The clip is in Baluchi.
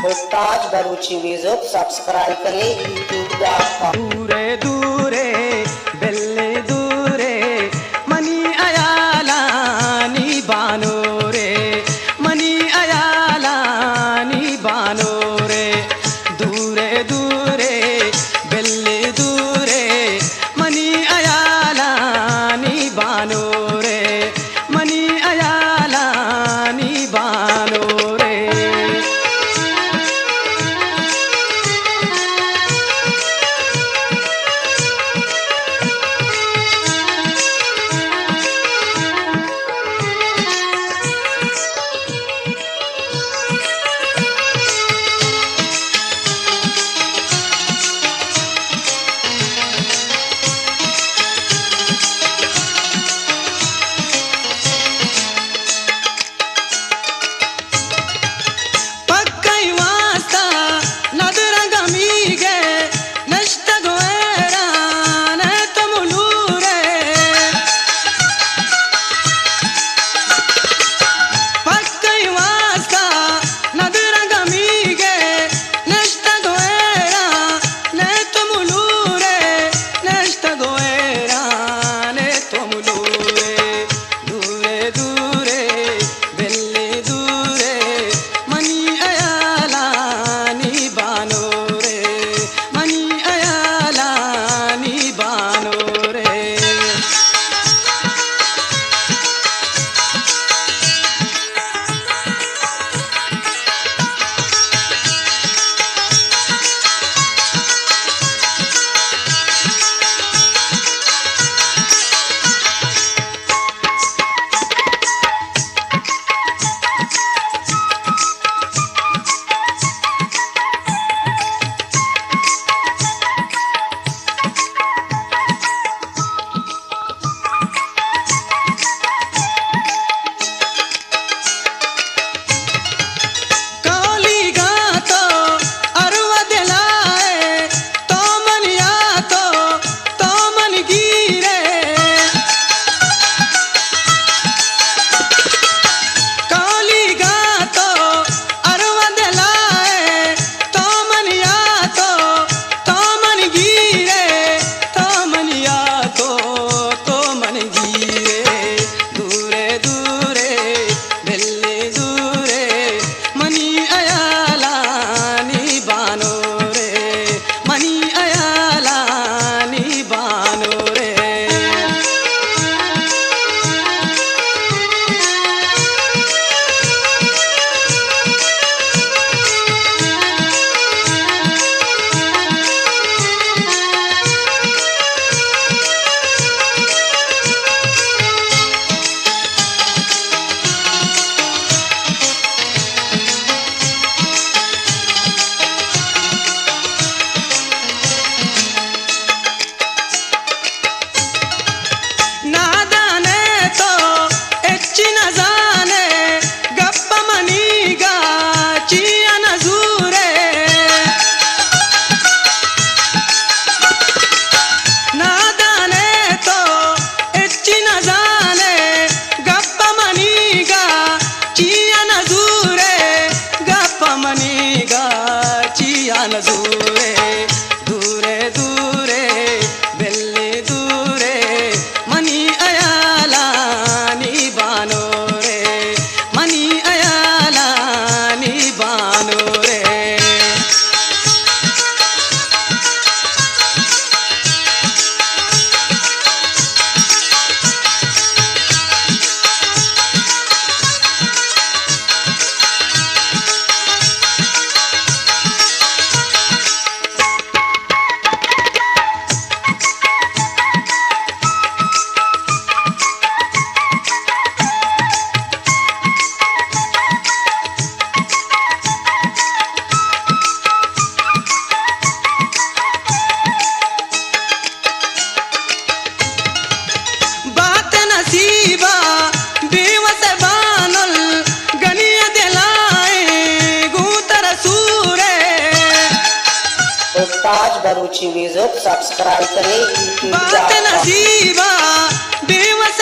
استاد بلوچی میوزک سبسکرائب کریں یوٹیوب ڈاٹ کام۔ دورے دورے، بلے دورے، منی ہیالانی بانورے، منی ہیالانی بانورے۔ دورے دورے، بلے دورے، منی ہیالانی بانورے، منی ہیالانی بانورے۔ پکئی واستا ندرگ ہمیگے، نشتگ و حیران ئے تو ملورے۔ پکئی واستا ندرگ ہمیگے، نشتگ و حیران ئے تو ملورے، نشتگ و حیران ئے تو ملورے۔ دورے دورے، بلے دورے، منی ہیالانی بانورے، منی ہیالانی بانورے۔ کولیگا تو ارو دلائے، تو من یا تو، تو من گیرے۔ کولیگا تو ارو دلائے، تو من یا تو، تو من گیرے، تو من یا تو، تو من گیرے۔ دورے دورے، بلے دورے، منی ہیالانی بانورے، منی ہیالانی بانورے۔ نادانے تو ہچی نزانے، گپ منیگا چیا نزورے۔ نادانے تو ہچی نزانے، گپ منیگا چیا نزورے، گپ منیگا چیا نزورے۔ دورے دورے، بلے دورے، منی ہیالانی بانورے، منی ہیالانی بانورے۔ بات نصیبا بے وس بانل گنی دلائیں گوں ترا سورے۔ استاد بلوچی میوزک سبسکرائب کریں یوٹیوب بات ڈاٹ کام۔ نصیبا بے وس